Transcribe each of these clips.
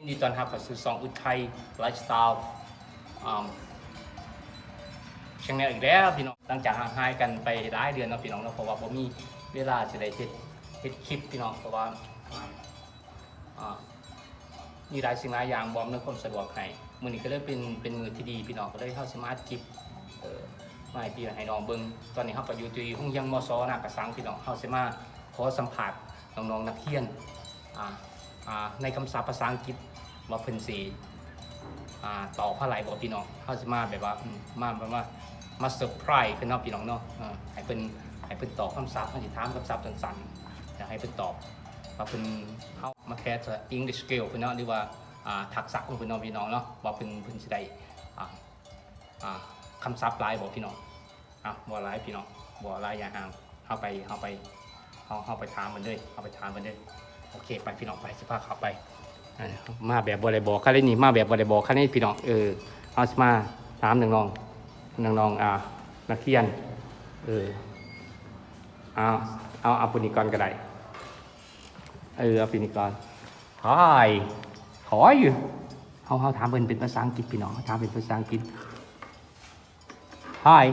ຍິນດີຕ້ອນຮັບເຂົ້າສູ່ຊ່ອງ Uthai Lifestyle ອ່າ Channel ອີກແລ້ວພີ່ນ້ອງ. ຫຼັງຈາກຫ່າງຫາຍກັນໄປຫຼາຍເດືອນເນາະພີ່ນ້ອງເນາະ ເພາະວ່າບໍ່ມີເວລາຊິໄດ້ເຮັດ ເຮັດຄລິບພີ່ນ້ອງ ເພາະວ່າ ອ່າ ອ່າ ມີຫຼາຍສິ່ງຫຼາຍຢ່າງບໍ່ອຳນວຍຄວາມສະດວກໃຫ້. ມື້ນີ້ກໍເລີຍເປັນ ເປັນມື້ທີ່ດີພີ່ນ້ອງ ກໍເລີຍເຮົາຊິມາອັດຄລິບ ເອີ ມາໃຫ້ພີ່ໃຫ້ນ້ອງເບິ່ງ. ຕອນນີ້ເຮົາກໍຢູ່ທີ່ໂຮງຮຽນ ມສ ນາກະສັງ ພີ່ນ້ອງ. ເຮົາຊິມາຂໍສຳພາດນ້ອງໆນັກຮຽນ ອ່າ ອ່າ ໃນຄຳສັບພາສາອັງກິດວ່າເພິ່ນຊິ ອ່າ ຕອບເຮົາໄດ້ບໍ່ພີ່ນ້ອງ. ເຮົາຊິມາແບບວ່າ ອາ ມາ ມາ ມາ ມາເຊີໄພຣສ໌ເພິ່ນເນາະພີ່ນ້ອງເນາະ. ເອີ ໃຫ້ເພິ່ນ ໃຫ້ເພິ່ນຕອບຄຳສັບ ເຮົາຊິຖາມຄຳສັບສັ້ນໆ ແລ້ວໃຫ້ເພິ່ນຕອບວ່າເພິ່ນ ເຮົາມາແທສ English skill ເພິ່ນເນາະ ຫຼືວ່າ ອ່າ ທັກສະຂອງເພິ່ນເນາະພີ່ນ້ອງເນາະ ວ່າເພິ່ນ ເພິ່ນຊິໄດ້ ອ່າ ອ່າ ຄຳສັບຫຼາຍບໍ່ພີ່ນ້ອງ. ອ່ະ ບໍ່ຫຼາຍພີ່ນ້ອງ ບໍ່ຫຼາຍຢ່າຫ່າງ ເຮົາໄປ ເຮົາໄປ ເຮົາ ເຮົາໄປຖາມເພິ່ນເລີຍ ເຮົາໄປຖາມເພິ່ນເລີຍ. ໂອເຄ ໄປພີ່ນ້ອງ ໄປ ຊິພາເຂົ້າໄປ. ອ່າ ມາແບບບໍ່ໄດ້ບອກກັນເລີຍນີ້ ມາແບບບໍ່ໄດ້ບອກກັນເລີຍພີ່ນ້ອງ. ເອີ ເຮົາຊິມາຖາມນ້ອງໆ ນ້ອງໆ ອ່າ ນັກຮຽນ. ເອີ ເອົາ ເອົາ ເອົາຜູ້ນີ້ກ່ອນກໍໄດ້. ເອີ ເອົາຜູ້ນີ້ກ່ອນ. Hi, how are you? ເຮົາ ເຮົາຖາມເພິ່ນເປັນພາສາອັງກິດພີ່ນ້ອງ ເຮົາຖາມເປັນພາສາອັງກິດ. Hi,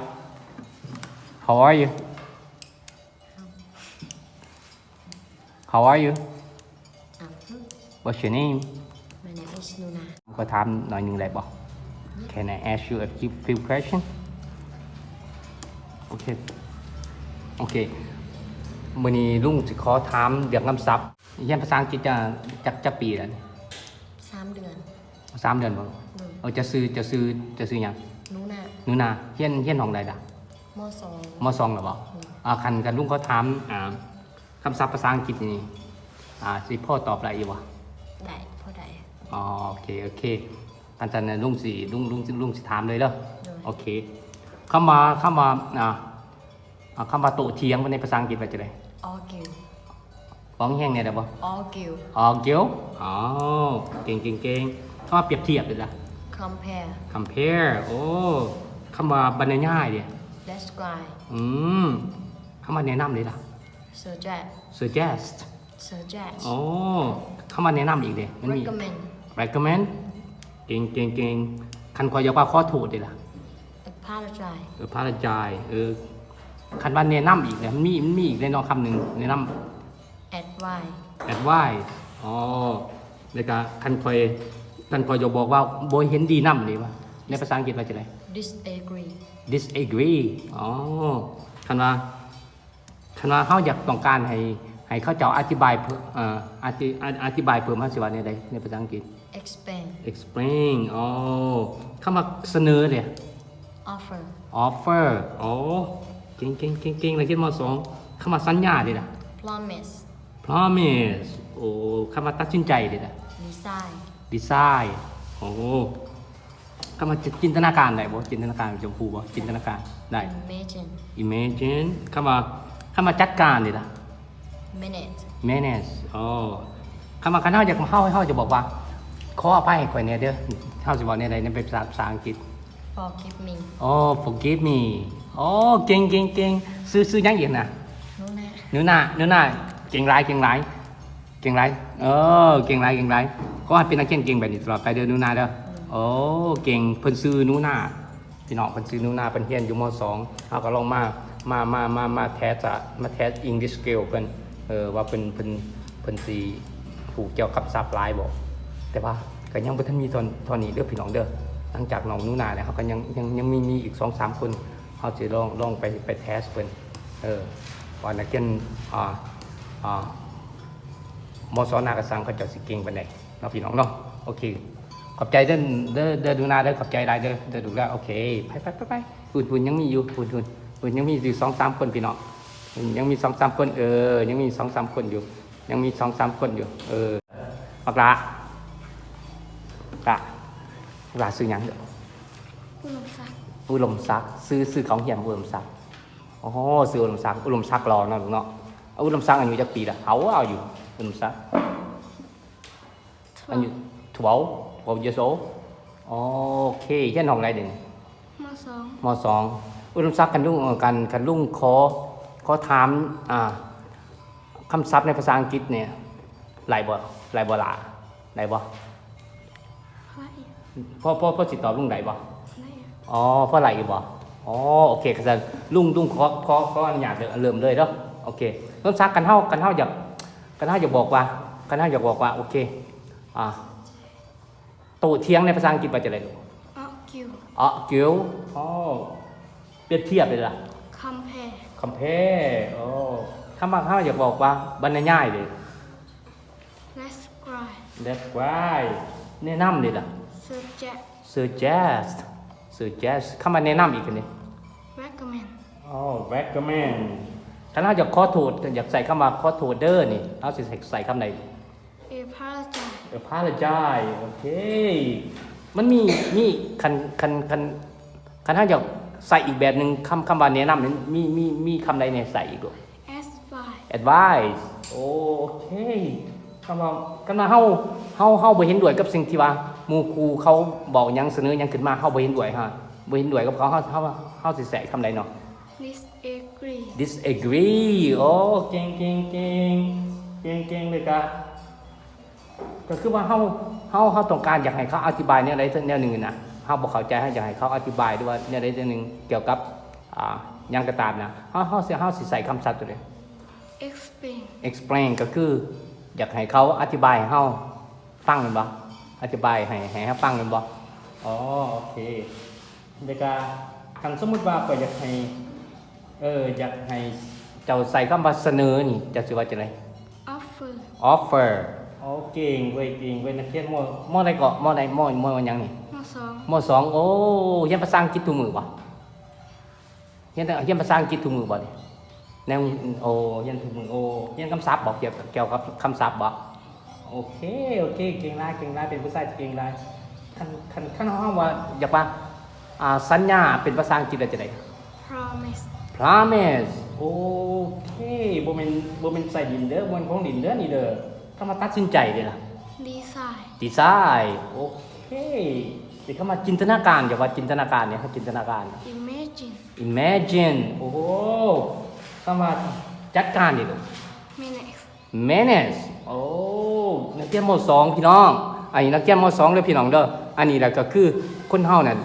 how are you? How are you? I'm good. What's your name? My name is Nuna. ຂໍຖາມໜ້ອຍໜຶ່ງໄດ້ບໍ່? Yeah. Can I ask you a few, few questions? ໂອເຄ ໂອເຄ ມື້ນີ້ລຸງຊິຂໍຖາມເລື່ອງຄຳສັບ. ຮຽນພາສາອັງກິດຈະ ຈັກ ຈັກປີແລ້ວ? ສາມເດືອນ. ສາມເດືອນບໍ່? ໂດຍ. ເອີ ເຈົ້າຊື່ ເຈົ້າຊື່ ເຈົ້າຊື່ຫຍັງ? ໜູນາ. ໜູນາ. ຮຽນ ຮຽນຫ້ອງໃດລະ? ມ.ສອງ. ມ.ສອງ ແລ້ວບໍ່? ໂດຍ. ອ່າ ຄັນ ຄັນລຸງຂໍຖາມ ອ່າ ຄຳສັບພາສາອັງກິດນີ້ ອ່າ ຊິພໍຕອບໄດ້ຢູ່ບໍ່? ໄດ້ ພໍໄດ້. ອໍ ໂອເຄ ໂອເຄ ຄັນຊັ້ນລຸງຊິ ລຸງ ລຸງ ລຸງຊິຖາມເລີຍເດີ. ໂດຍ. ໂອເຄ ຄຳວ່າ ຄຳວ່າ ອ່າ ອ່າ ຄຳວ່າໂຕ້ຖຽງໃນພາສາອັງກິດວ່າຈັ່ງໃດ? Argue. ເວົ້າແຮງແດ່ໄດ້ບໍ່? Argue. Argue. ອໍ ເກັ່ງ ເກັ່ງ ເກັ່ງ. ຄຳວ່າປຽບທຽບເດ້ລະ? Compare. Compare. ໂອ້ ຄຳວ່າບັນຍາຍເດ້? Describe. ອືມ ຄຳວ່າແນະນຳເດ້ລະ? Suggest. Suggest. Suggest. ໂອ້ ຄຳວ່າແນະນຳອີກເດ້? ມັນມີ Recommend. Recommend. ເກັ່ງ ເກັ່ງ ເກັ່ງ. ຄັນຂ້ອຍຢາກວ່າຂໍໂທດເດ້ລະ? Apologize. Apologize. ເອີ ຄັນວ່າແນະນຳອີກເດ້ ມັນມີ ມັນມີອີກເດ້ເນາະ ຄຳໜຶ່ງ ແນະນຳ. Advice. Advice. ອໍ ແລ້ວກະຄັນຂ້ອຍ ຄັນຂ້ອຍຢາກບອກວ່າບໍ່ເຫັນດີນຳນີ້ວ່າ ໃນພາສາອັງກິດວ່າຈັ່ງໃດ? Disagree. Disagree. ອໍ ຄັນວ່າ ຄັນວ່າເຮົາຢາກຕ້ອງການໃຫ້ ໃຫ້ເຂົາເຈົ້າອະທິບາຍເພີ່ມ ເອີ ອະທິ ອະ ອະທິບາຍເພີ່ມ ເຮົາຊິວ່າແນວໃດໃນພາສາອັງກິດ? Explain. Explain. ອໍ ຄຳວ່າສະເໜີເດ? Offer. Offer. ອໍ ເກັ່ງ ເກັ່ງ ເກັ່ງ ເກັ່ງ. ນັກຮຽນ ມ.ສອງ. ຄຳວ່າສັນຍາເດລະ? Promise. Promise. ໂອ້ ຄຳວ່າຕັດສິນໃຈເດລະ? Decide. Decide. ໂອ້ ຄຳວ່າຈິນຕະນາການໄດ້ບໍ່? ຈິນຕະນາການເຈົ້າຮູ້ບໍ່? ຈິນຕະນາການໄດ້. Imagine. Imagine. ຄຳວ່າ ຄຳວ່າຈັດການນີ້ລະ? Manage. Manage. ອໍ ຄຳວ່າຄັນເຮົາຢາກ ເຮົາ ເຮົາຈະບອກວ່າ ຂໍອະໄພໃຫ້ຂ້ອຍແດ່ເດີ ເຮົາຊິເວົ້າແນວໃດໃນເປັນພາສາ ພາສາອັງກິດ? Forgive me. ອໍ Forgive me. ອໍ ເກັ່ງ ເກັ່ງ ເກັ່ງ. ຊື່ ຊື່ຫຍັງອີກນະ? ໜູນາ ໜູນາ ໜູນາ. ເກັ່ງຫຼາຍ ເກັ່ງຫຼາຍ. ເກັ່ງຫຼາຍ ເອີ ເກັ່ງຫຼາຍ ເກັ່ງຫຼາຍ. ຂໍໃຫ້ເປັນນັກຮຽນເກັ່ງແບບນີ້ຕະຫຼອດໄປເດີ ໜູນາເດີ. ໂອ້ ເກັ່ງ. ເພິ່ນຊື່ໜູນາ ພີ່ນ້ອງ ເພິ່ນຊື່ໜູນາ ເພິ່ນຮຽນຢູ່ ມ.ສອງ. ເຮົາກໍລອງມາ ມາ ມາ ມາ ມາແທສ ມາແທສ English skill ເພິ່ນ ເອີ ວ່າເພິ່ນ ເພິ່ນ ເພິ່ນຊິຮູ້ກ່ຽວກັບສັບຫຼາຍບໍ່. ແຕ່ວ່າກໍຍັງບໍ່ທັນມີເທົ່າ ເທົ່ານີ້ເດີ ພີ່ນ້ອງເດີ. ຫຼັງຈາກນ້ອງໜູນາແລ້ວ ເຮົາກໍຍັງ ຍັງ ຍັງມີ ມີອີກສອງສາມຄົນ ເຮົາຊິລອງ ລອງໄປ ໄປແທສເພິ່ນ ເອີ ວ່ານັກຮຽນ ອ່າ ອ່າ ມ.ສ ນາກະສັງ ເຂົາເຈົ້າຊິເກັ່ງປານໃດເນາະ ພີ່ນ້ອງເນາະ. ໂອເຄ ຂອບໃຈເດີ ເດີ ເດີ ໜູນາເດີ ຂອບໃຈຫຼາຍເດີ ເດີ ລູກເດີ. ໂອເຄ ໄປ ໄປ ໄປ ໄປ. ພຸ້ນ ພຸ້ນ ຍັງມີຢູ່ ພຸ້ນ ພຸ້ນ ພຸ້ນ ຍັງມີຢູ່ສອງສາມຄົນ ພີ່ນ້ອງ ຍັງມີສອງສາມຄົນ. ເອີ ຍັງມີສອງສາມຄົນຢູ່ ຍັງມີສອງສາມຄົນຢູ່. ເອີ ບັກຫຼ້າ ບັກຫຼ້າ ບັກຫຼ້າຊື່ຫຍັງ? ອຸດົມສັກ. ອຸດົມສັກ ຊື່ ຊື່ເຂົາຮຽນ ອຸດົມສັກ. ໂອ້ ຊື່ອຸດົມສັກ ອຸດົມສັກຫຼໍ່ເນາະ ເນາະ. ອຸດົມສັກອາຍຸຈັກປີລະ? How old are you? ອຸດົມສັກ ອາຍຸ twelve, twelve years old. ໂອເຄ ຮຽນຫ້ອງໃດເດ? ມ.ສອງ. ມ.ສອງ. ອຸດົມສັກ ຄັນລຸງ ຄັນ ຄັນລຸງຂໍ ຂໍຖາມ ອ່າ ຄຳສັບໃນພາສາອັງກິດນີ້ ໄດ້ບໍ່? ໄດ້ບໍ່ຫຼ້າ? ໄດ້ບໍ່? ພໍ ພໍ ພໍຊິຕອບລຸງໄດ້ບໍ່? ອໍ ພໍໄດ້ຢູ່ບໍ່? ອໍ ໂອເຄ ຄັນຊັ້ນລຸງ ລຸງຂໍ ຂໍ ຂໍອະນຸຍາດເລີ່ມເລີຍເດີ. ໂອເຄ ສົມສັກ ຄັນເຮົາ ຄັນເຮົາຢາກ ຄັນເຮົາຢາກບອກວ່າ ຄັນເຮົາຢາກບອກວ່າ ໂອເຄ ອ່າ ໂຕ້ຖຽງໃນພາສາອັງກິດວ່າຈັ່ງໃດລູກ? Argue. Argue. ອໍ ປຽບທຽບເດ້ລະ? Compare. Compare. ໂອ້ ຄັນວ່າເຮົາຢາກບອກວ່າບັນນະຍາຍເດ້? Describe. Describe. ແນະນຳເດ້ລະ? Suggest. Suggest. Suggest. ຄຳວ່າແນະນຳອີກເດ້? Recommend. ອໍ recommend. ຄັນເຮົາຢາກຂໍໂທດ ຢາກໃຊ້ຄຳວ່າຂໍໂທດເດີນີ້ ເຮົາຊິໃຊ້ ໃຊ້ຄຳໃດ? Apologize. Apologize. ໂອເຄ ມັນມີ ມີ ຄັນ ຄັນ ຄັນ ຄັນເຮົາຢາກໃຊ້ອີກແບບໜຶ່ງ ຄຳ ຄຳວ່າແນະນຳນີ້ ມີ ມີ ມີຄຳໃດແດ່ໃຊ້ອີກ? Advice. Advice. ໂອ ໂອເຄ ຄຳວ່າ ຄັນວ່າເຮົາ ເຮົາ ເຮົາບໍ່ເຫັນດ້ວຍກັບສິ່ງທີ່ວ່າໝູ່ຄູ່ເຂົາເວົ້າຫຍັງ ສະເໜີຫຍັງຂຶ້ນມາ ເຮົາບໍ່ເຫັນດ້ວຍ ເຮົາບໍ່ເຫັນດ້ວຍກັບເຂົາ ເຮົາ ເຮົາ ເຮົາຊິໃຊ້ຄຳໃດເນາະ? Disagree. Disagree. ໂອ້ ເກັ່ງ ເກັ່ງ ເກັ່ງ ເກັ່ງ ເກັ່ງເລີຍກະ ກໍຄືວ່າເຮົາ ເຮົາ ເຮົາຕ້ອງການຢາກໃຫ້ເຂົາອະທິບາຍແນວໃດແນວໜຶ່ງນະ ເຮົາບໍ່ເຂົ້າໃຈ ເຮົາຢາກໃຫ້ເຂົາອະທິບາຍ ຫຼືວ່າແນວໃດແນວໜຶ່ງກ່ຽວກັບ ອ່າ ຫຍັງກໍຕາມນະ ເຮົາ ເຮົາຊິ ເຮົາຊິໃຊ້ຄຳສັບຕົວໃດ? Explain. Explain ກໍຄືຢາກໃຫ້ເຂົາອະທິບາຍໃຫ້ເຮົາຟັງແມ່ນບໍ່? ອະທິບາຍໃຫ້ ໃຫ້ເຮົາຟັງແມ່ນບໍ່? ອໍ ໂອເຄ ແລ້ວກະ ຄັນສົມມຸດວ່າຂ້ອຍຢາກໃຫ້ ເອີ ຢາກໃຫ້ເຈົ້າໃສ່ຄຳວ່າສະເໜີນີ້ ເຈົ້າຊິວ່າຈັ່ງໃດ? Offer. Offer. ໂອ້ ເກັ່ງເວີຍ ເກັ່ງເວີຍ ນັກຮຽນ ມໍ ມໍໃດເກາະ? ມໍໃດ? ມໍ ມໍຫຍັງນີ້? ມໍສອງ. ມໍສອງ. ໂອ້ ຮຽນພາສາອັງກິດທຸກມື້ບໍ່? ຮຽນ ຮຽນພາສາອັງກິດທຸກມື້ບໍ່ນີ້? ແນວ ໂອ້ ຮຽນທຸກມື້. ໂອ້ ຮຽນຄຳສັບບໍ່? ກ່ຽວ ກ່ຽວກັບຄຳສັບບໍ່? ໂອເຄ ໂອເຄ ເກັ່ງຫຼາຍ ເກັ່ງຫຼາຍ ເປັນຜູ້ຊາຍທີ່ເກັ່ງຫຼາຍ. ຄັນ ຄັນ ຄັນເຮົາວ່າ ຢາກວ່າ ອ່າ ສັນຍາເປັນພາສາອັງກິດວ່າຈັ່ງໃດ? Promise. Promise. ໂອເຄ ບໍ່ແມ່ນ ບໍ່ແມ່ນໃສ່ດິນເດີ ບໍ່ແມ່ນຂອງຫຼິ້ນເດີນີ້ເດີ. ຄຳວ່າຕັດສິນໃຈເດ້ລະ? Decide. Decide. ໂອເຄ ເປັນຄຳວ່າຈິນຕະນາການ. ຢາກວ່າຈິນຕະນາການນີ້ ເຮົາຈິນຕະນາການ. Imagine. Imagine. ໂອ້ ຄຳວ່າຈັດການນີ້ລູກ? Manage. Manage. ໂອ້ ນັກຮຽນ ມໍສອງ ພີ່ນ້ອງ ອັນນີ້ນັກຮຽນ ມໍສອງ ເດີພີ່ນ້ອງເດີ. ອັນນີ້ລະກໍຄືຄົນເຮົານັ້ນ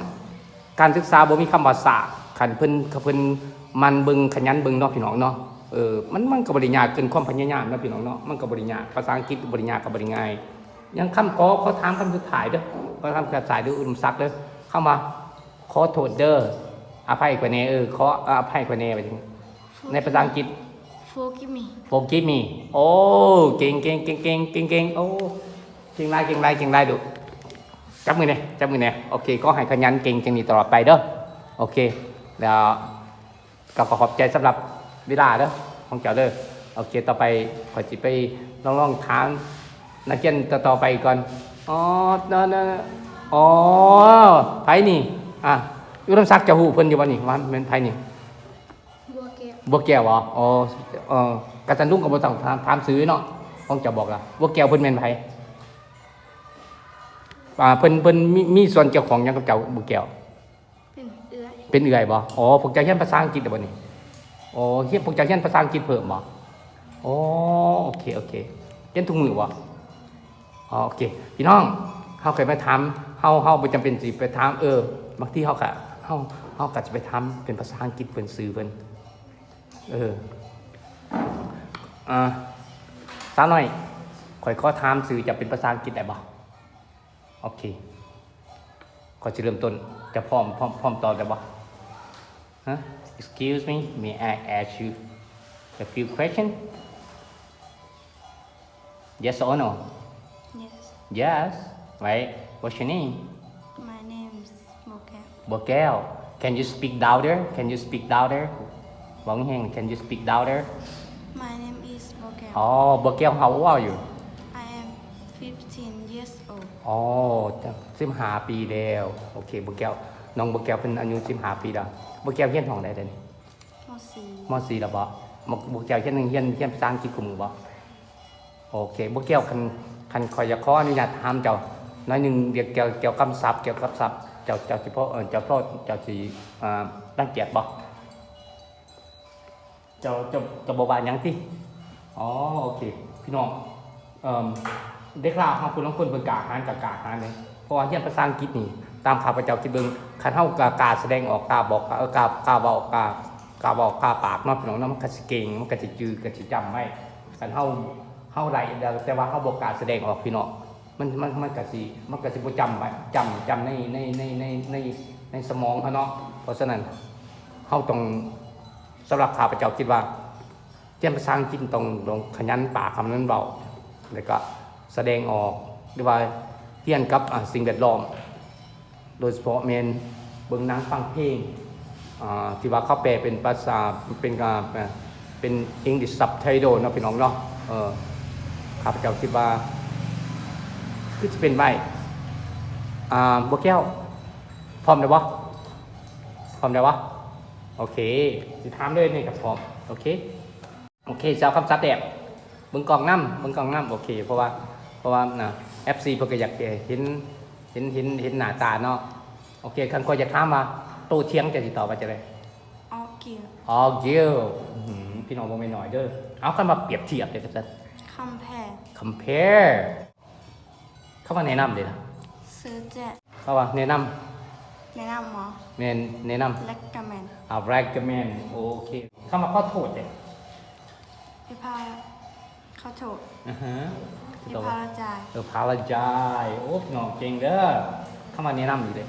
ການສຶກສາບໍ່ມີຄຳວ່າຊ້າ ຄັນເພິ່ນ ຄັນເພິ່ນໝັ່ນເບິ່ງ ຂະຫຍັນເບິ່ງເນາະພີ່ນ້ອງເນາະ. ເອີ ມັນ ມັນກໍບໍ່ໄດ້ຍາກເກີນຄວາມພະຍາຍາມເນາະພີ່ນ້ອງເນາະ ມັນກໍບໍ່ໄດ້ຍາກ. ພາສາອັງກິດບໍ່ໄດ້ຍາກ ກໍບໍ່ໄດ້ງ່າຍ. ຍັງຄຳ ຂໍ ຂໍຖາມຄຳສຸດທ້າຍເດີ ຂໍຖາມຄຳສຸດທ້າຍເດີ ອຸດົມສັກເດີ ຄຳວ່າ ຂໍໂທດເດີ ອະໄພຂ້ອຍແດ່ ເອີ ຂໍອະໄພຂ້ອຍແດ່ ວ່າຈັ່ງ ໃນພາສາອັງກິດ? Forgive me. Forgive me. ໂອ້ ເກັ່ງ ເກັ່ງ ເກັ່ງ ເກັ່ງ ເກັ່ງ ເກັ່ງ ໂອ້ ເກັ່ງຫຼາຍ ເກັ່ງຫຼາຍ ເກັ່ງຫຼາຍລູກ. ຈັບມືແດ່ ຈັບມືແດ່. ໂອເຄ ຂໍໃຫ້ຂະຫຍັນເກັ່ງຈັ່ງນີ້ຕະຫຼອດໄປເດີ. ໂອເຄ ແລ້ວກໍ ກໍຂອບໃຈສຳລັບເວລາເດີ ຂອງເຈົ້າເດີ. ໂອເຄ ຕໍ່ໄປຂ້ອຍຊິໄປລອງ ລອງຖາມນັກຮຽນຕໍ່ໆໄປກ່ອນ. ອໍ ນະ ນະ ອໍ ໃຜນີ້? ອ່າ ອຸດົມສັກ ເຈົ້າຮູ້ເພິ່ນຢູ່ບໍ່ນີ້ ວ່າແມ່ນໃຜນີ້? ບົວແກ້ວ. ບົວແກ້ວບໍ? ອໍ ເອີ ກະຊັ້ນລຸງກໍບໍ່ຕ້ອງຖາມ ຖາມຊື່ເນາະ ຂອງເຈົ້າບອກລະ. ບົວແກ້ວເພິ່ນແມ່ນໃຜ? ອ່າ ເພິ່ນ ເພິ່ນມີ ມີສ່ວນກ່ຽວຂ້ອງຫຍັງກັບເຈົ້າ ບົວແກ້ວ? ເປັນເອື້ອຍ. ເປັນເອື້ອຍບໍ? ອໍ ພວກເຈົ້າຮຽນພາສາອັງກິດແລ້ວບໍ່ນີ້? ໂອ້ ຮຽນ ພວກເຈົ້າຮຽນພາສາອັງກິດເພີ່ມບໍ? ໂອ້ ໂອເຄ ໂອເຄ ຮຽນທຸກມື້ບໍ? ອໍ ໂອເຄ ພີ່ນ້ອງ ເຮົາເຄີຍມາຖາມ ເຮົາ ເຮົາບໍ່ຈຳເປັນຊິໄປຖາມ ເອີ ບາງທີເຮົາກະ ເຮົາ ເຮົາກະຊິໄປຖາມເປັນພາສາອັງກິດເພິ່ນ ຊື່ເພິ່ນ ເອີ ອ່າ ສາວນ້ອຍ ຂ້ອຍຂໍຖາມຊື່ເຈົ້າເປັນພາສາອັງກິດໄດ້ບໍ່? ໂອເຄ ຂ້ອຍຊິເລີ່ມຕົ້ນ ເຈົ້າພ້ອມ ພ້ອມ ພ້ອມຕອບໄດ້ບໍ່? ຮະ? Excuse me, may I ask you a few questions? Yes or no? Yes. Yes. Right. What's your name? My name is ບົວແກ້ວ. ບົວແກ້ວ. Can you speak louder? Can you speak louder? ເວົ້າແຮງ Can you speak louder? My name is ບົວແກ້ວ. ອໍ ບົວແກ້ວ How old are you? I am fifteen years old. ອໍ ສິບຫ້າປີແລ້ວ. ໂອເຄ ບົວແກ້ວ ນ້ອງບົວແກ້ວເພິ່ນອາຍຸສິບຫ້າປີແລ້ວ. ບົວແກ້ວຮຽນຫ້ອງໃດແລ້ວນີ້? ມໍສີ່. ມໍສີ່ແລ້ວບໍ? ບົວແກ້ວຮຽນ ຮຽນ ຮຽນພາສາອັງກິດຄູ່ມື້ບໍ? ໂອເຄ ບົວແກ້ວ ຄັນ ຄັນຂ້ອຍຢາກຂໍອະນຸຍາດຖາມເຈົ້າໜ້ອຍໜຶ່ງ ກ່ຽວ ກ່ຽວກັບສັບ ກ່ຽວກັບສັບ ເຈົ້າ ເຈົ້າຊິພໍ ເອີ ເຈົ້າພໍ ເຈົ້າຊິ ເອີ ລັງກຽດບໍ່? ເຈົ້າ ເຈົ້າ ເຈົ້າບໍ່ວ່າຫຍັງຕິ? ອໍ ໂອເຄ ພີ່ນ້ອງ ເອີ ເດັກລາວເຮົາຜູ້ລາງຄົນເພິ່ນກ້າຫານ ກໍກ້າຫານເດ້. ເພາະວ່າຮຽນພາສາອັງກິດນີ້ ຕາມຂ້າພະເຈົ້າຄິດເບິ່ງ ຄັນເຮົາກະ ກ້າສະແດງອອກ ກ້າບອກ ກ້າ ເອີ ກ້າ ກ້າເວົ້າ ກ້າ ກ້າເວົ້າ ກ້າປາກເນາະ ພີ່ນ້ອງເນາະ ມັນກະຊິເກັ່ງ ມັນກະຊິຈື່ ກະຊິຈຳໄວ້. ຄັນເຮົາ ເຮົາໄດ້ແລ້ວ ແຕ່ວ່າເຮົາບໍ່ກ້າສະແດງອອກ ພີ່ນ້ອງ ມັນ ມັນ ມັນກະຊິ ມັນກະຊິບໍ່ຈຳໄວ້ ຈຳ ຈຳໃນ ໃນ ໃນ ໃນ ໃນ ໃນສະໝອງເຮົາເນາະ. ເພາະສະນັ້ນ ເຮົາຕ້ອງ ສຳລັບຂ້າພະເຈົ້າຄິດວ່າ ຮຽນພາສາອັງກິດຕ້ອງ ຕ້ອງຂະຫຍັນປາກ ຂະຫຍັນເວົ້າ ແລ້ວກະສະແດງອອກ ຫຼືວ່າຮຽນກັບ ອາ ສິ່ງແວດລ້ອມ ໂດຍສະເພາະແມ່ນເບິ່ງໜັງຟັງເພງ ອາ ທີ່ວ່າເຂົາແປເປັນພາສາ ເປັນ ອາ ເປັນ English subtitle ເນາະ ພີ່ນ້ອງເນາະ. ເອີ ຂ້າພະເຈົ້າຄິດວ່າ ຄືຊິເປັນໄວ. ອາ ບົວແກ້ວ ພ້ອມແລ້ວບໍ່? ພ້ອມແລ້ວບໍ່? ໂອເຄ ຊິຖາມເລີຍນີ້ກະພ້ອມ. ໂອເຄ ໂອເຄ ຊິເອົາຄຳສັບແດບ ເບິ່ງກ້ອງນຳ ເບິ່ງກ້ອງນຳ. ໂອເຄ ເພາະວ່າ ເພາະວ່ານະ ເອັຟຊີ ເພິ່ນກະຢາກເຫັນ ເຫັນ ເຫັນ ເຫັນໜ້າຕາເນາະ. ໂອເຄ ຄັນຂ້ອຍຢາກຖາມວ່າ ໂຕຖຽງ ເຈົ້າຊິຕອບວ່າຈັ່ງໃດ? Argue. Argue. ອື ພີ່ນ້ອງບໍ່ແມ່ນໜ້ອຍເດີ. ເອົາ ຄັນວ່າປຽບທຽບເດ ວ່າຊັ້ນ? Compare. Compare. ຄຳວ່າແນະນຳເດລະ? Suggest. ຄຳວ່າແນະນຳ? ແນະນຳບໍ? ແມ່ນ ແນະນຳ. Recommend. ອາ recommend. ໂອເຄ ຄຳວ່າຂໍໂທດເດ? Apo- ຂໍໂທດ. ອາຮະ apologize. Apologize. ໂອ້ ພີ່ນ້ອງເກັ່ງເດີ. ຄຳວ່າແນະນຳອີກເດ?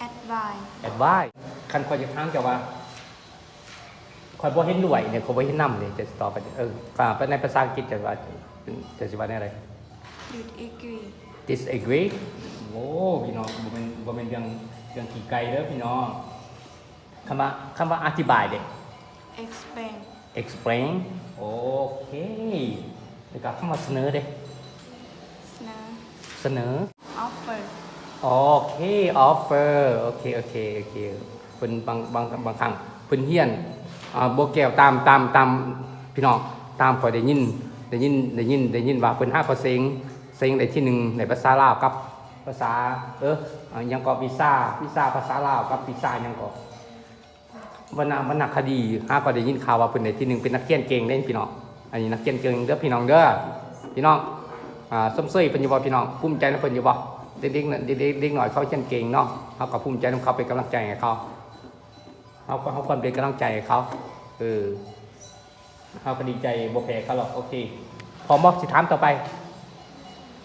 Advice. Advice. ຄັນຂ້ອຍຈະຖາມເຈົ້າວ່າ ຂ້ອຍບໍ່ເຫັນດ້ວຍເດ ຂ້ອຍບໍ່ເຫັນນຳເດ ເຈົ້າຊິຕອບວ່າ ເອີ ຖ້າເປັນໃນພາສາອັງກິດ ເຈົ້າວ່າ ເຈົ້າຊິວ່າແນວໃດ? Disagree. Disagree. ໂອ້ ພີ່ນ້ອງ ບໍ່ແມ່ນ ບໍ່ແມ່ນເລື່ອງ ເລື່ອງຂີ້ໄກ່ເດີພີ່ນ້ອງ. ຄຳວ່າ ຄຳວ່າອະທິບາຍເດ? Explain. Explain. ໂອເຄ ແລ້ວກະຄຳວ່າສະເໜີເດ? ສະເໜີ. ສະເໜີ. Offer. ໂອເຄ offer. ໂອເຄ ໂອເຄ ໂອເຄ ເພິ່ນບາງ ບາງ ບາງຄັ້ງເພິ່ນຮຽນ ອາ ບົວແກ້ວ ຕາມ ຕາມ ຕາມ ພີ່ນ້ອງ ຕາມຂ້ອຍໄດ້ຍິນ ໄດ້ຍິນ ໄດ້ຍິນ ໄດ້ຍິນວ່າເພິ່ນຫາກໍເສັງ ເສັງໄດ້ທີໜຶ່ງໃນພາສາລາວກັບພາສາ ເອີ ຫຍັງເກາະ ວິຊາ ວິຊາພາສາລາວກັບວິຊາຫຍັງເກາະ ວັນນະ ວັນນະຄະດີ ຫາກໍໄດ້ຍິນຂ່າວວ່າເພິ່ນໄດ້ທີໜຶ່ງ ເປັນນັກຮຽນເກັ່ງເດ້ພີ່ນ້ອງ. ອັນນີ້ນັກຮຽນເກັ່ງເດີພີ່ນ້ອງເດີ. ພີ່ນ້ອງ ອາ ຊົມເຊີຍເພິ່ນຢູ່ບໍ່ພີ່ນ້ອງ? ພູມໃຈນຳເພິ່ນຢູ່ບໍ່? ເດັກໆ ເດັກໆ ເດັກນ້ອຍເຂົາຮຽນເກັ່ງເນາະ ເຮົາກໍພູມໃຈນຳເຂົາ ເປັນກຳລັງໃຈໃຫ້ເຂົາ ເຮົາກໍ ເຮົາຄວນເປັນກຳລັງໃຈໃຫ້ເຂົາ ເອີ ເຮົາກໍດີໃຈບໍ່ແພ້ເຂົາດອກ. ໂອເຄ ພ້ອມບໍ່? ຊິຖາມຕໍ່ໄປ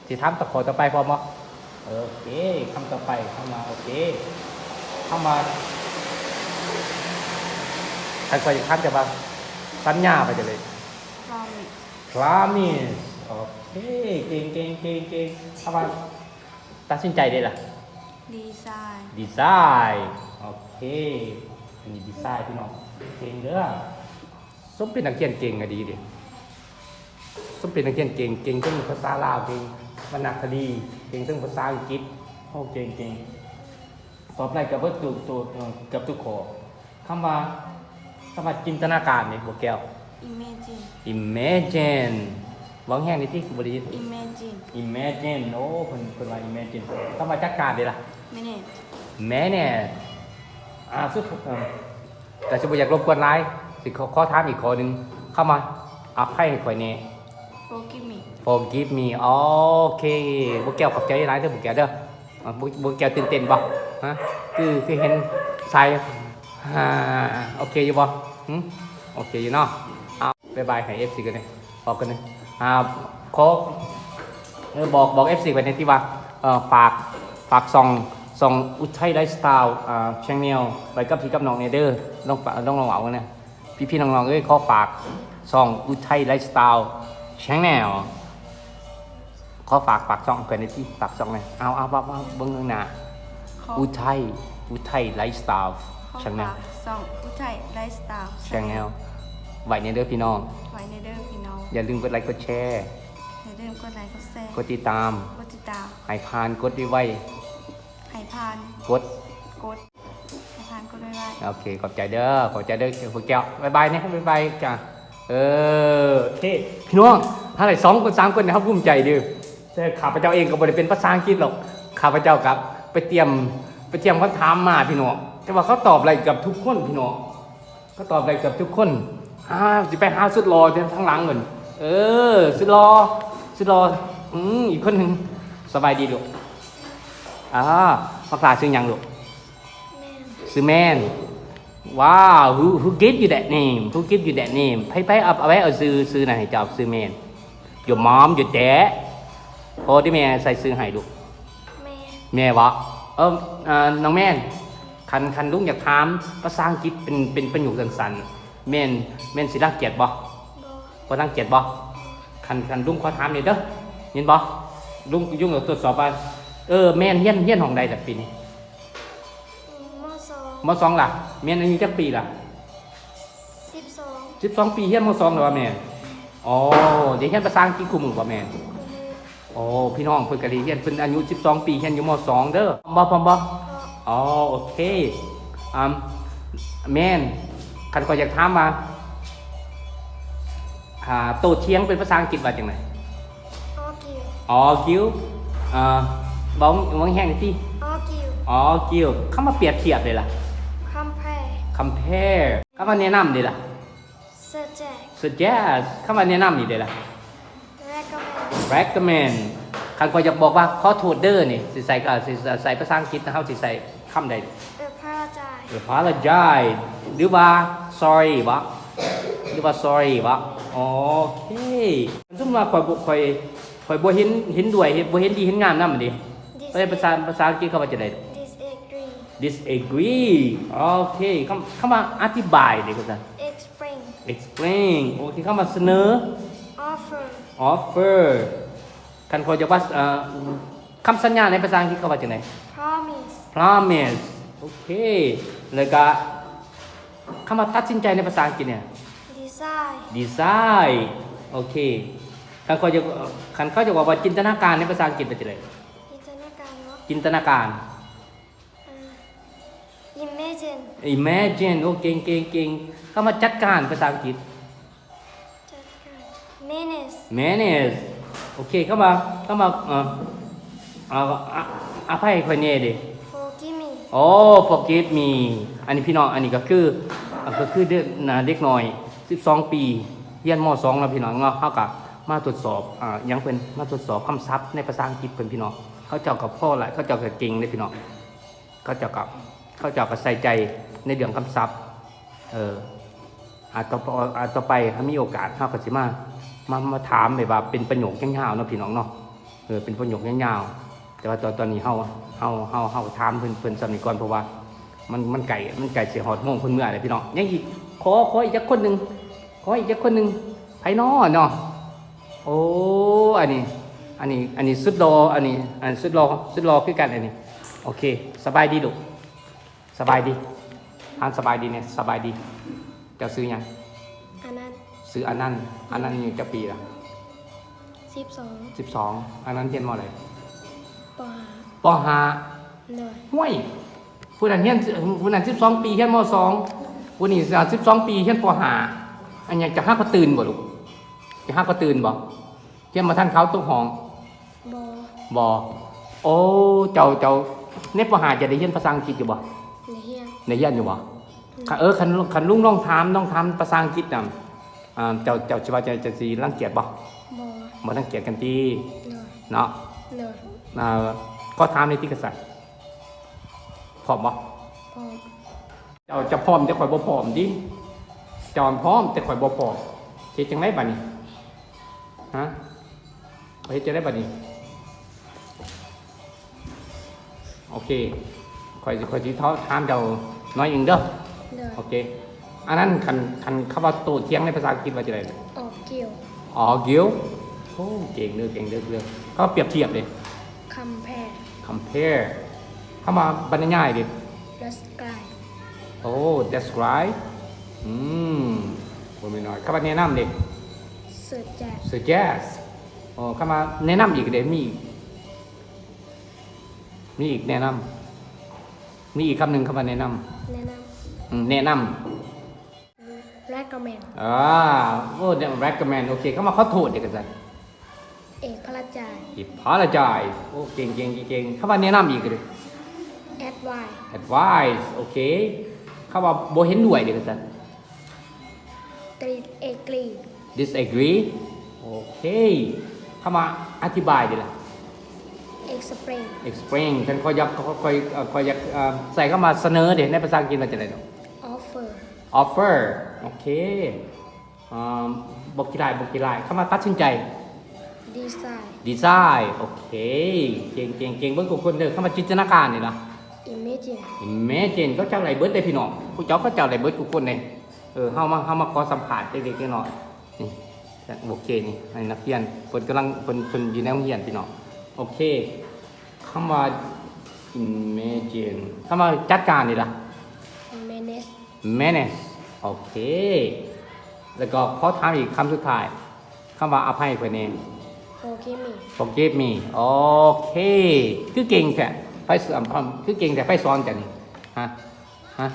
ຊິຖາມຕໍ່ ຂໍ້ຕໍ່ໄປ ພ້ອມບໍ່? ໂອເຄ ຄຳຕໍ່ໄປ ຄຳວ່າ ໂອເຄ ຄຳວ່າ ຄັນຂ້ອຍຢາກຖາມເຈົ້າວ່າ ສັນຍາວ່າຈັ່ງໃດ? Promise. Promise. ໂອເຄ ເກັ່ງ ເກັ່ງ ເກັ່ງ ເກັ່ງ. ຄຳວ່າ ຕັດສິນໃຈເດລະ? Decide. Decide. ໂອເຄ ອັນນີ້ decide ພີ່ນ້ອງ ເກັ່ງເດີ. ສົມເປັນນັກຮຽນເກັ່ງອີ່ຫຼີເດ ສົມເປັນນັກຮຽນເກັ່ງ ເກັ່ງເຖິງພາສາລາວ ເກັ່ງວັນນະຄະດີ ເກັ່ງເຖິງພາສາອັງກິດ. ໂອ້ ເກັ່ງ ເກັ່ງ ຕອບໄດ້ເກືອບເບິດທຸກ ທຸກ ເອີ ເກືອບທຸກຂໍ້. ຄຳວ່າ ຄຳວ່າຈິນຕະນາການນີ້ ບົວແກ້ວ? Imagine. Imagine. ເວົ້າແຮງແດ່ຕິ ຄືບໍ່ໄດ້ຍິນ. Imagine. Imagine. ໂອ້ ເພິ່ນ ເພິ່ນວ່າ imagine. ຄຳວ່າຈັດການເດລະ? Manage. Manage. ອາ ສຸດ ເອີ ກະຊິບໍ່ຢາກລົບກວນຫຼາຍ ຊິຂໍ ຂໍຖາມອີກຂໍ້ໜຶ່ງ ຄຳວ່າ ອະໄພໃຫ້ຂ້ອຍແດ່? Forgive me. Forgive me. ໂອເຄ ບົວແກ້ວ ຂອບໃຈຫຼາຍເດີ ບົວແກ້ວເດີ. ອາ ບົວ ບົວແກ້ວຕື່ນເຕັ້ນບໍ່? ຮະ ຄື ຄືເຫັນໃສ? ອາ ໂອເຄຢູ່ບໍ່? ຫື ໂອເຄຢູ່ເນາະ. ເອົາ ບາຍບາຍໃຫ້ເອັຟຊີກ່ອນເດີ ບອກກ່ອນເດີ. ອາ ຂໍ ເອີ ບອກ ບອກເອັຟຊີໄວ້ແດ່ຕິວ່າ ເອີ ຝາກ ຝາກຊ່ອງ ຊ່ອງອຸໄທໄລຟ໌ສະໄຕລ໌ ອາ ແຊນແນວ ໄວ້ກັບພີ່ກັບນ້ອງແດ່ເດີ. ລອງ ລອງ ລອງເວົ້າເບິ່ງນະ ພີ່ໆ ນ້ອງໆ ເອີຍ ຂໍຝາກຊ່ອງອຸໄທໄລຟ໌ສະໄຕລ໌ແຊນແນວ. ຂໍຝາກ ຝາກຊ່ອງເພິ່ນແດ່ຕິ ຝາກຊ່ອງແດ່. ເອົາ ເອົາ ເອົາ ເບິ່ງເບິ່ງໜ້າ ຂໍ ອຸໄທ ອຸໄທໄລຟ໌ສະໄຕລ໌ ຂໍ ແຊນແນວ ຝາກຊ່ອງອຸໄທໄລຟ໌ສະໄຕລ໌ແຊນແນວ ແຊນແນວ ໄວ້ແດ່ເດີພີ່ນ້ອງ ໄວ້ແດ່ເດີພີ່ນ້ອງ. ຢ່າລືມກົດໄລກົດແຊ ຢ່າລືມກົດໄລກົດແຊ ກົດຕິດຕາມ ກົດຕິດຕາມ ໃຫ້ຜ່ານ ກົດໄວໆ ໃຫ້ຜ່ານ ກົດ ກົດ ໃຫ້ຜ່ານ ກົດໄວໆ. ໂອເຄ ຂອບໃຈເດີ ຂອບໃຈເດີ ຜູ້ແກ້ວ. ບາຍບາຍແດ່ ບາຍບາຍຈ້າ. ເອີ ໂອເຄ ພີ່ນ້ອງ ຖ້າໄດ້ສອງຄົນ ສາມຄົນນີ້ ເຮົາພູມໃຈເດີ. ແຕ່ຂ້າພະເຈົ້າເອງກໍບໍ່ໄດ້ເປັນພາສາອັງກິດດອກ ຂ້າພະເຈົ້າກໍໄປຕຽມ ໄປຕຽມຄຳຖາມມາພີ່ນ້ອງ ແຕ່ວ່າເຂົາຕອບໄດ້ເກືອບທຸກຄົນພີ່ນ້ອງ ເຂົາຕອບໄດ້ເກືອບທຸກຄົນ. ຫາ ຊິໄປຫາສຸດຫຼໍ່ທາງຫຼັງເພິ່ນ. ເອີ ສຸດຫຼໍ່ ສຸດຫຼໍ່ ອື ອີກຄົນໜຶ່ງ. ສະບາຍດີລູກ. ອ່າ ບັກຫຼ້າຊື່ຫຍັງລູກ? ແມນ. ຊື່ແມນ. Wow, who, who gave you that name? Who gave you that name? ໃຜ, ໃຜເອົາ, ເອົາໄວ້ເອົາຊື່, ຊື່ນັ້ນໃຫ້ເຈົ້າ, ຊື່ແມນ. Your mom, your dad? ພໍ່ຫຼືແມ່ໃສ່ຊື່ໃຫ້ລູກ? ແມ່. ແມ່ບໍ? ເອີ ນ້ອງແມນ, ຄັນ, ຄັນລຸງຢາກຖາມພາສາອັງກິດເປັນ, ເປັນປະໂຫຍກສັ້ນໆ ແມ່ນ, ແມ່ນຊິລັງກຽດບໍ? ບໍ່. ບໍ່ລັງກຽດບໍ? ຄັນ, ຄັນລຸງຂໍຖາມແດ່ເດີ, ຍິນບໍ່? ລຸງ, ລຸງຢາກທົດສອບວ່າ ເອີ ແມ່ນຮຽນ, ຮຽນຫ້ອງໃດລະປີນີ້? ມ.ສອງ. ມ.ສອງລະ? ແມ່ນອາຍຸຈັກປີລະ? ສິບສອງ. ສິບສອງປີ ຮຽນ ມ.ສອງ ແລ້ວວ່າແມ່ນ? ອໍ ໄດ້ຮຽນພາສາອັງກິດຄູ່ມື້ບໍ່ແມ່ນ? ຄູ່ມື້. ໂອ້ ພີ່ນ້ອງເພິ່ນກໍໄດ້ຮຽນ, ເພິ່ນອາຍຸສິບສອງປີ ຮຽນຢູ່ ມ.ສອງ ເດີ. ພ້ອມບໍ່? ພ້ອມບໍ່? ພ້ອມ. ອໍ ໂອເຄ. ອາ ແມ່ນ, ຄັນຂ້ອຍຢາກຖາມວ່າ ອາ ໂຕ້ຖຽງເປັນພາສາອັງກິດວ່າຈັ່ງໃດ? Argue. Argue. ອາ ເວົ້າ, ເວົ້າແຮງໆ ຕິ. Argue. Argue. ຄຳວ່າປຽບທຽບເດລະ? Compare. Compare. ຄຳວ່າແນະນຳເດລະ? Suggest. Suggest. ຄຳວ່າແນະນຳນີ້ເດລະ? Recommend. Recommend. ຄັນຂ້ອຍຢາກບອກວ່າຂໍໂທດເດີນີ້ ຊິໃສ່, ຊິໃສ່ພາສາອັງກິດ ເຮົາຊິໃສ່ຄຳໃດ? Apologize. Apologize ຫຼືວ່າ sorry ບໍ? ຫຼືວ່າ sorry ບໍ? ໂອເຄ. ສົມມຸດວ່າຂ້ອຍບໍ່, ຂ້ອຍ, ຂ້ອຍບໍ່ເຫັນ, ເຫັນດ້ວຍ, ເຫັນ, ບໍ່ເຫັນດີເຫັນງາມນຳເດ. ເອີຍ ພາສາ, ພາສາອັງກິດເຂົາວ່າຈັ່ງໃດ? Disagree. Disagree. ໂອເຄ. ຄຳ, ຄຳວ່າອະທິບາຍເດ ຄື Explain. Explain. ໂອເຄ. ຄຳວ່າສະເໜີ? Offer. Offer. ຄັນຂ້ອຍຢາກວ່າ ເອີ ຄຳສັນຍາໃນພາສາອັງກິດເຂົາວ່າຈັ່ງໃດ? Promise. Promise. ໂອເຄ. ແລ້ວກະຄຳວ່າຕັດສິນໃຈໃນພາສາອັງກິດນີ້? Decide. Decide. ໂອເຄ. ຄັນຂ້ອຍຢາກ, ຄັນເຂົາຢາກເວົ້າວ່າຈິນຕະນາການໃນພາສາອັງກິດວ່າຈັ່ງໃດ? ຈິນຕະນາການເນາະ? ຈິນຕະນາການ. ອາ imagine. Imagine. ໂອ້ ເກັ່ງ, ເກັ່ງ, ເກັ່ງ. ຄຳວ່າຈັດການພາສາອັງກິດ? ຈັດການ manage. Manage. ໂອເຄ. ຄຳວ່າ, ຄຳວ່າ ເອີ ອາ ອະ, ອະໄພໃຫ້ຂ້ອຍແດ່ເດ. Forgive me. ໂອ້ forgive me. ອັນນີ້ພີ່ນ້ອງ, ອັນນີ້ກໍຄື, ກໍຄືເດັກ, ເດັກນ້ອຍສິບສອງປີ ຮຽນ ມ.ສອງ ເນາະ ພີ່ນ້ອງເນາະ. ເຮົາກໍມາທົດສອບ, ອາ ຫຍັງເພິ່ນ, ມາທົດສອບຄຳສັບໃນພາສາອັງກິດເພິ່ນ ພີ່ນ້ອງ. ເຂົາເຈົ້າກໍພໍຫຼາຍ, ເຂົາເຈົ້າກໍເກັ່ງເດ້ ພີ່ນ້ອງ. ເຂົາເຈົ້າກໍ, ເຂົາເຈົ້າກໍໃສ່ໃຈໃນເລື່ອງຄຳສັບ. ເອີ ອາ ຕໍ່, ອາ ຕໍ່ໄປຖ້າມີໂອກາດ ເຮົາກໍຊິມາ, ມາ, ມາຖາມແບບວ່າເປັນປະໂຫຍກຍາວໆເນາະ ພີ່ນ້ອງເນາະ. ເອີ ເປັນປະໂຫຍກຍາວໆ. ແຕ່ວ່າຕອນ, ຕອນນີ້ເຮົາ, ເຮົາ, ເຮົາ, ເຮົາຖາມເພິ່ນ, ເພິ່ນສ່ຳນີ້ກ່ອນ ເພາະວ່າມັນ, ມັນໃກ້, ມັນໃກ້ຊິຮອດໂມງເພິ່ນເມືອແລ້ວ ພີ່ນ້ອງ. ຍັງອີກ, ຂໍ, ຂໍອີກຈັກຄົນໜຶ່ງ, ຂໍອີກຈັກຄົນໜຶ່ງ. ໃຜນໍເນາະ? ໂອ້ ອັນນີ້, ອັນນີ້, ອັນນີ້ສຸດຫຼໍ່, ອັນນີ້, ອັນສຸດຫຼໍ່, ສຸດຫຼໍ່ຄືກັນອັນນີ້. ໂອເຄ. ສະບາຍດີລູກ. ສະບາຍດີ. ທ່ານສະບາຍດີແດ່. ສະບາຍດີ. ເຈົ້າຊື່ຫຍັງ? ອານັນ. ຊື່ອານັນ. ອານັນອາຍຸຈັກປີລະ? ສິບສອງ. ສິບສອງ. ອານັນຮຽນ ມໍໃດ? ປໍຫ້າ. ປໍຫ້າ. ໂດຍ. ຫ້ວຍ! ຜູ້ນັ້ນຮຽນ, ຜູ້ນັ້ນສິບສອງປີ ຮຽນ ມໍສອງ, ຜູ້ນີ້ສິບສອງປີ ຮຽນ ປໍຫ້າ. ອັນຫຍັງ ຈະຫາກະຕື່ນບໍ່ລູກ? ຈະຫາກະຕື່ນບໍ່? ຮຽນບໍ່ທັນເຂົາຕົກຫ້ອງ? ບໍ່. ບໍ່. ໂອ້ ເຈົ້າ, ເຈົ້າ ໃນ ປໍຫ້າ ເຈົ້າໄດ້ຮຽນພາສາອັງກິດຢູ່ບໍ່? ໄດ້ຮຽນ. ໄດ້ຮຽນຢູ່ບໍ່? ອືມ. ເອີ ຄັນ, ຄັນລຸງລອງຖາມ, ລອງຖາມພາສາອັງກິດນຳ, ອ່າ ເຈົ້າ, ເຈົ້າຊິວ່າ ເຈົ້າ, ເຈົ້າຊິລັງກຽດບໍ່? ບໍ່. ບໍ່ລັງກຽດກັນຕິ? ໂດຍ. ເນາະ? ໂດຍ. ອ່າ ຂໍຖາມແດ່ຕິ ກະສັດ. ພ້ອມບໍ່? ພ້ອມ. ເຈົ້າ, ເຈົ້າພ້ອມ ແຕ່ຂ້ອຍບໍ່ພ້ອມຕິ? ເຈົ້າພ້ອມ ແຕ່ຂ້ອຍບໍ່ພ້ອມ. ເຮັດຈັ່ງໃດບາດນີ້? ຮະ? ເຮັດຈັ່ງໃດບາດນີ້? ໂອເຄ. ຂ້ອຍ, ຂ້ອຍຊິຖາມເຈົ້າໜ້ອຍໜຶ່ງເດີ. ໂດຍ. ໂອເຄ. ອັນນັ້ນ ຄັນ, ຄັນຄຳວ່າໂຕ້ຖຽງໃນພາສາອັງກິດວ່າຈັ່ງໃດ? Argue. Argue. ໂອ້ ເກັ່ງເດີ, ເກັ່ງເດີ, ເກັ່ງເດີ. ຄຳວ່າປຽບທຽບເດ? Compare. Compare. ຄຳວ່າບັນຍາຍເດ? Describe. ໂອ້ describe. ອືມ ບໍ່ແມ່ນນ້ອຍ. ຄຳວ່າແນະນຳເດ? Suggest. Suggest. ໂອ້ ຄຳວ່າແນະນຳອີກເດ? ມີອີກ? ມີອີກ ແນະນຳ. ມີອີກຄຳໜຶ່ງ ຄຳວ່າແນະນຳ. ແນະນຳ. ອືມ ແນະນຳ. Recommend. ອາ ໂອ້ ແນະ recommend. ໂອເຄ. ຄຳວ່າຂໍໂທດເດ ກະຊັ້ນ? Apologize. Apologize. ໂອ້ ເກັ່ງ, ເກັ່ງ, ເກັ່ງ. ຄຳວ່າແນະນຳອີກເດ? Advice. Advice. ໂອເຄ. ຄຳວ່າບໍ່ເຫັນດ້ວຍເດ ກະຊັ້ນ? Disagree. Disagree. ໂອເຄ. ຄຳວ່າອະທິບາຍເດລະ? explain ເອັກສະເພລນ ຄັນຂ້ອຍຢາກ ຂ້ອຍ ຂ້ອຍ ເອີ່ ຂ້ອຍຢາກ ເອີ່ ໃສ່ຄຳວ່າສະເໜີເດ ໃນພາສາອັງກິດວ່າຈັ່ງໃດເນາະ? offer offer ໂອເຄ ອ່າ ບໍ່ຂີ້ລ້າຍ ບໍ່ຂີ້ລ້າຍ ຄຳວ່າຕັດສິນໃຈ design design ໂອເຄ ເກັ່ງ ເກັ່ງ ເກັ່ງ ເບິ່ງທຸກຄົນເດີ ຄຳວ່າຈິນຕະນາການນີ້ລະ imagine imagine ເຂົາເຈົ້າໄດ້ເບິດເດ້ພີ່ນ້ອງ ຜູ້ເຈົ້າ ເຂົາເຈົ້າໄດ້ເບິດທຸກຄົນເດ້ ເອີ ເຮົາມາ ເຮົາມາຂໍສຳພາດເລັກໆນ້ອຍໆ ນີ້ ໂອເຄ ນີ້ ໃຫ້ນັກຮຽນ ເພິ່ນກຳລັງ ເພິ່ນ ເພິ່ນຢູ່ໃນໂຮງຮຽນພີ່ນ້ອງ ໂອເຄ ຄຳວ່າ imagine ຄຳວ່າຈັດການນີ້ລະ manage manage ໂອເຄ ແລ້ວກໍຂໍຖາມອີກຄຳສຸດທ້າຍ ຄຳວ່າອະໄພຂ້ອຍແດ່ forgive me forgive me ໂອເຄ ຄືເກັ່ງແທ້ ໃຜສອນ ຄືເກັ່ງແທ້ ໃຜສອນເຈົ້ານີ້ ຮະ ຮະ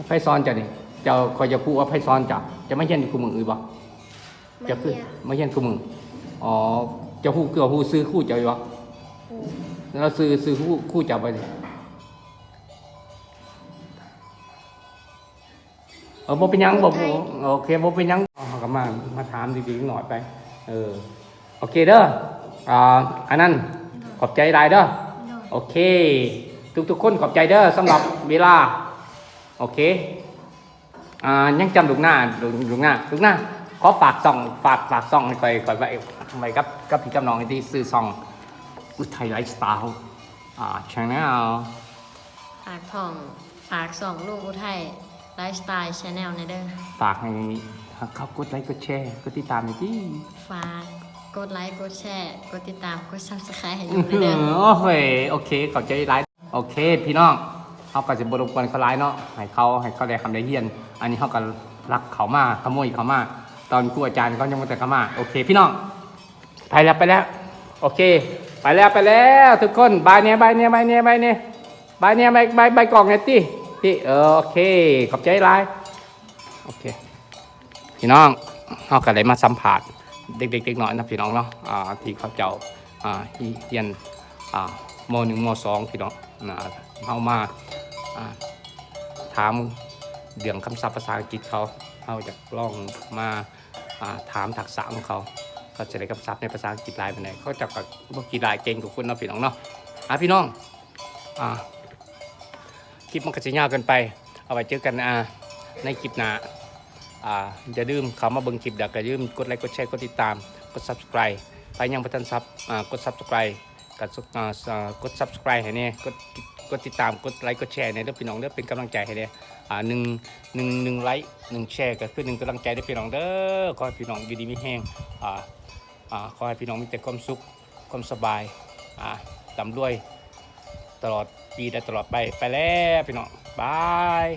ໃຜສອນເຈົ້ານີ້ ເຈົ້າ ຂ້ອຍຢາກຮູ້ວ່າໃຜສອນເຈົ້າ ເຈົ້າມາຮຽນຢູ່ຄູ່ມື້ອີກບໍ່? ເຈົ້າຄືມາຮຽນຄູ່ມື້ ອໍ ເຈົ້າຮູ້ ເຈົ້າຮູ້ຊື່ຄູເຈົ້າຢູ່ບໍ່? ລາວຊື່ ຊື່ຄູ ຄູເຈົ້າໄປ ເອີ ບໍ່ເປັນຫຍັງ ບໍ່ ໂອເຄ ບໍ່ເປັນຫຍັງ ເຮົາກໍມາ ມາຖາມເດັກໆນ້ອຍໄປ ເອີ ໂອເຄເດີ ອ່າ ອັນນັ້ນ ຂອບໃຈຫຼາຍເດີ ໂອເຄ ທຸກໆຄົນຂອບໃຈເດີ ສຳລັບເວລາ ໂອເຄ ອ່າ ຍັງຈຳລູກໜ້າ ລູກໜ້າ ລູກໜ້າ ຂໍຝາກຊ່ອງ ຝາກ ຝາກຊ່ອງໃຫ້ຂ້ອຍ ຂ້ອຍໄວ້ ໄວ້ກັບ ກັບພີ່ກັບນ້ອງທີ່ຊື່ຊ່ອງ Uthai Lifestyle ອ່າ Channel ຝາກຊ່ອງ ຝາກຊ່ອງລຸງອຸໄທ Lifestyle Channel ແດ່ເດີ ຝາກໃຫ້ ໃຫ້ເຂົາກົດໄລກົດແຊ ກົດຕິດຕາມແດ່ຕິ ຝາກ ກົດໄລກົດແຊ ກົດຕິດຕາມ ກົດ Subscribe ໃຫ້ລຸງແດ່ເດີ ໂອ້ຍ ໂອເຄ ຂອບໃຈຫຼາຍ ໂອເຄ ພີ່ນ້ອງ ເຮົາກໍຊິບໍ່ລົບກວນເຂົາຫຼາຍເນາະ ໃຫ້ເຂົາ ໃຫ້ເຂົາໄດ້ຮ່ຳໄດ້ຮຽນ ອັນນີ້ເຮົາກໍລັກເຂົາມາ ຂະໂມຍເຂົາມາ ຕອນຄູອາຈານເຂົາຍັງບໍ່ທັນເຂົ້າມາ ໂອເຄ ພີ່ນ້ອງ ໄປແລ້ວ ໄປແລ້ວ ໂອເຄ ໄປແລ້ວ ໄປແລ້ວ ທຸກຄົນ ບາຍແດ່ ບາຍແດ່ ບາຍແດ່ ບາຍແດ່ ບາຍແດ່ ບາຍ ບາຍ ບາຍກ້ອງແດ່ຕິ ຕິ ເອີ ໂອເຄ ຂອບໃຈຫຼາຍ ໂອເຄ ພີ່ນ້ອງ ເຮົາກໍໄດ້ມາສຳພາດເດັກໆ ເດັກນ້ອຍນະພີ່ນ້ອງເນາະ ອ່າ ທີ່ເຂົາເຈົ້າ ອ່າ ຮຽນ ອ່າ ມໍໜຶ່ງ ມໍສອງ ພີ່ນ້ອງ ອ່າ ເຮົາມາ ອ່າ ຖາມເລື່ອງຄຳສັບພາສາອັງກິດເຂົາ ເຮົາຢາກລອງມາ ອ່າ ຖາມທັກສະຂອງເຂົາ ເຂົາຈະໄດ້ຄຳສັບໃນພາສາອັງກິດຫຼາຍປານໃດ ເຂົາເຈົ້າກໍບໍ່ຂີ້ລ້າຍ ເກັ່ງທຸກຄົນເນາະ ພີ່ນ້ອງເນາະ ອ່າ ພີ່ນ້ອງ ອ່າ ຄລິບມັນກໍຊິຍາວເກີນໄປ ເອົາໄວ້ເຈີກັນ ອ່າ ໃນຄລິບໜ້າ ອ່າ ຢ່າລືມເຂົ້າມາເບິ່ງຄລິບ ແລ້ວກໍຢ່າລືມກົດໄລ ກົດແຊ ກົດຕິດຕາມ ກົດ Subscribe ໃຜຍັງບໍ່ທັນ Sub ອ່າ ກົດ Subscribe ກໍ ອ່າ ກົດ Subscribe ໃຫ້ແດ່ ກົດ ກົດຕິດຕາມ ກົດໄລ ກົດແຊໃຫ້ແດ່ເດີພີ່ນ້ອງເດີ ເປັນກຳລັງໃຈໃຫ້ແດ່ ອ່າ ໜຶ່ງ ໜຶ່ງ ໜຶ່ງໄລ ໜຶ່ງແຊ ກໍຄືໜຶ່ງກຳລັງໃຈເດີພີ່ນ້ອງເດີ ຂໍໃຫ້ພີ່ນ້ອງຢູ່ດີມີແຮງ ອ່າ ອ່າ ຂໍໃຫ້ພີ່ນ້ອງມີແຕ່ຄວາມສຸກ ຄວາມສະບາຍ ອ່າ ລ່ຳລວຍຕະຫຼອດປີ ແລະ ຕະຫຼອດໄປ ໄປແລ້ວພີ່ນ້ອງ ບາຍ.